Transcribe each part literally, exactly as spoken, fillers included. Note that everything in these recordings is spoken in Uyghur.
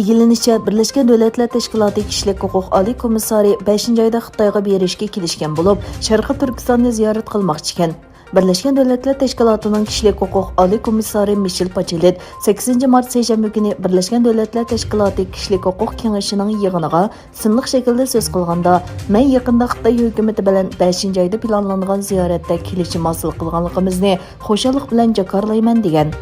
ئىگىلىنىشىچە، بىرلەشكەن دۆلەتلەر تەشكىلاتى كىشىلىك ھوقۇق ئالىي كومىسسارى بەشىنچى ئايدا خىتايغا بېرىشكە كېلىشكەن بولۇپ، شەرقىي تۈركىستاننى زىيارەت قىلماقچىكەن. بىرلەشكەن دۆلەتلەر تەشكىلاتىنىڭ كىشىلىك ھوقۇق ئالىي كومىسسارى مىشېل پاچېلىت سەككىزىنچى مارت سەيشەنبە كۈنى بىرلەشكەن دۆلەتلەر تەشكىلاتى كىشىلىك ھوقۇق كېڭىشىنىڭ يىغىنىغا سىنلىق شەكىلدە سۆز قىلغاندا، مەن يېقىندا خىتاي ھۆكۈمىتى بىلەن بەشىنچى ئايدا پىلانلانغان زىيارەتتە كېلىشىم ھاسىل قىلغانلىقىمىزنى خۇشاللىق بىلەن جاكارلايمەن، دېگەن.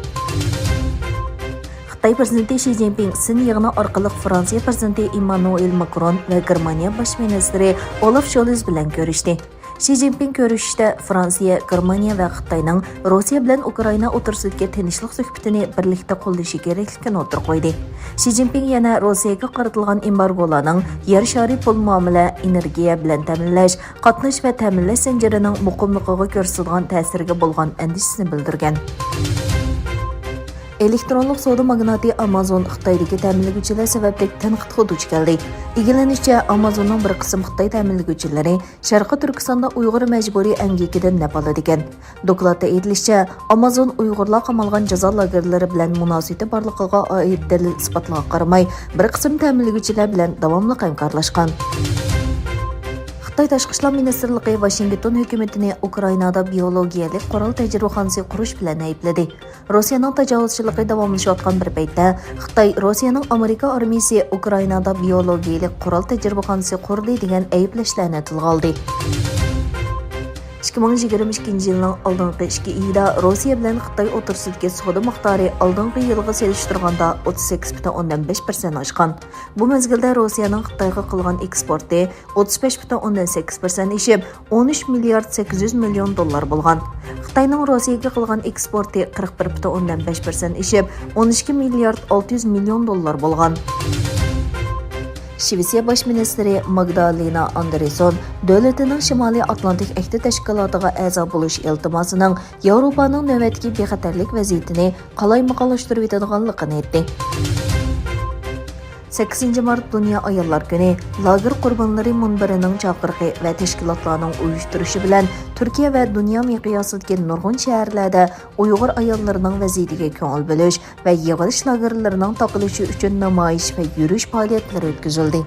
خىتاي پىرېزىدېنتى شى جىنپىڭ سىن يىغىنى ئارقىلىق فرانسىيە پىرېزىدېنتى ئېممانۇئېل ماكرون ۋە گېرمانىيە باش مىنىستىرى ئولاف شولز بىلەن كۆرۈشتى. شى جىنپىڭ كۆرۈشۈشتە فرانسىيە، گېرمانىيە ۋە خىتاينىڭ روسىيە بىلەن ئۇكرائىنا ئوتتۇرىسىدىكى تىنچلىق سۆھبىتىنى بىرلىكتە قوللىشى كېرەكلىكىنى ئوتتۇرىغا قويدى. شى جىنپىڭ يەنە روسىيەگە قارىتىلغان ئېمبارگولارنىڭ يەر شارى پۇل مۇئامىلە، ئېنېرگىيە بىلەن تەمىنلەش، قاتناش ۋە تەمىنلەش زەنجىرىنىڭ مۇقىملىقىغا كۆرسىتىدىغان تەسىرىگە بولغان ئەندىشىسىنى بىلدۈرگەن. ئېلېكترونلۇق سودا ماگناتى ئامازون خىتايدىكى تەمىنلىگۈچىلەر سەۋەبلىك تەنقىدكە دۇچ كەلدى. ئىگىلىنىشىچە، ئامازوننىڭ بىر قىسىم خىتاي تەمىنلىگۈچىلىرى شەرقىي تۈركىستاندا ئۇيغۇر مەجبۇرىي ئەمگىكىدىن نەپ ئالىدىكەن. دوكلاتتا ئېيتىلىشىچە، ئامازون ئۇيغۇرلار قامالغان جازا لاگېرلىرى بىلەن مۇناسىۋىتى بارلىقىغا ئائىت دەلىل-ئىسپاتلارغا قارىماي، بىر قىسىم تەمىنلىگۈچىلەر بىلەن داۋاملىق ھەمكارلاشقان. خىتاي تاشقى ئىشلار مىنىستىرلىقى ۋاشىنگتون ھۆكۈمىتىنى ئۇكرائىنادا بىيولوگىيەلىك قورال تەجرىبىخانىسى قۇرۇش بىلەن ئەيىبلىدى. روسىيەنىڭ تاجاۋۇزچىلىقى داۋاملىشىۋاتقان بىر پەيتتە، خىتاي روسىيەنىڭ ئامېرىكا ئارمىيىسى ئۇكرائىنادا بىيولوگىيەلىك قورال تەجرىبىخانىسى قۇردى دېگەن ئەيىبلەشلەرنى تىلغا ئالدى. ئىككى مىڭ يىگىرمە ئىككىنچى يىلنىڭ ئالدىنقى ئىككى ئېيىدا روسىيە بىلەن خىتاي ئوتتۇرىسىدىكى سودا مىقدارى ئالدىنقى يىلغا سېلىشتۇرغاندا ئوتتۇز سەككىز پۈتۈن ئوندىن بەش پىرسەنت ئاشقان. بۇ مەزگىلدە روسىيەنىڭ خىتايغا قىلغان ئېكسپورتى ئوتتۇز بەش پۈتۈن ئوندىن سەككىز پىرسەنت ئېشىپ، ئون ئۈچ مىليارد سەككىز يۈز مىليون دوللار بولغان. خىتاينىڭ روسىيەگە قىلغان ئېكسپورتى قىرىق بىر پۈتۈن ئوندىن بەش پىرسەنت ئېشىپ، ئون ئىككى مىليارد ئالتە يۈز مىليون دوللار بولغان. شىۋېتسىيە باش مىنىستىرى ماگدالېنا ئاندرېسون دۆلىتىنىڭ شىمالىي ئاتلانتىك ئەھدى تەشكىلاتىغا ئەزا بولۇش ئىلتىماسىنىڭ ياۋروپانىڭ نۆۋەتتىكى بىخەتەرلىك ۋەزىيىتىنى قالايمىقانلاشتۇرۇۋېتىدىغانلىقىنى ئېيتتى. سەككىزىنچى مارت دۇنيا ئاياللار كۈنى لاگېر قۇربانلىرى مۇنبىرىنىڭ چاقىرىقى ۋە تەشكىلاتلارنىڭ ئۇيۇشتۇرۇشى بىلەن تۈركىيە ۋە دۇنيا مىقياسىدىكى نۇرغۇن شەھەرلەردە ئۇيغۇر ئاياللىرىنىڭ ۋەزىيىتىگە كۆڭۈل بۆلۈش ۋە يىغىلىش لاگېرلىرىنىڭ تاقىلىشى ئۈچۈن نامايىش ۋە يۈرۈش پائالىيەتلىرى ئۆتكۈزۈلدى.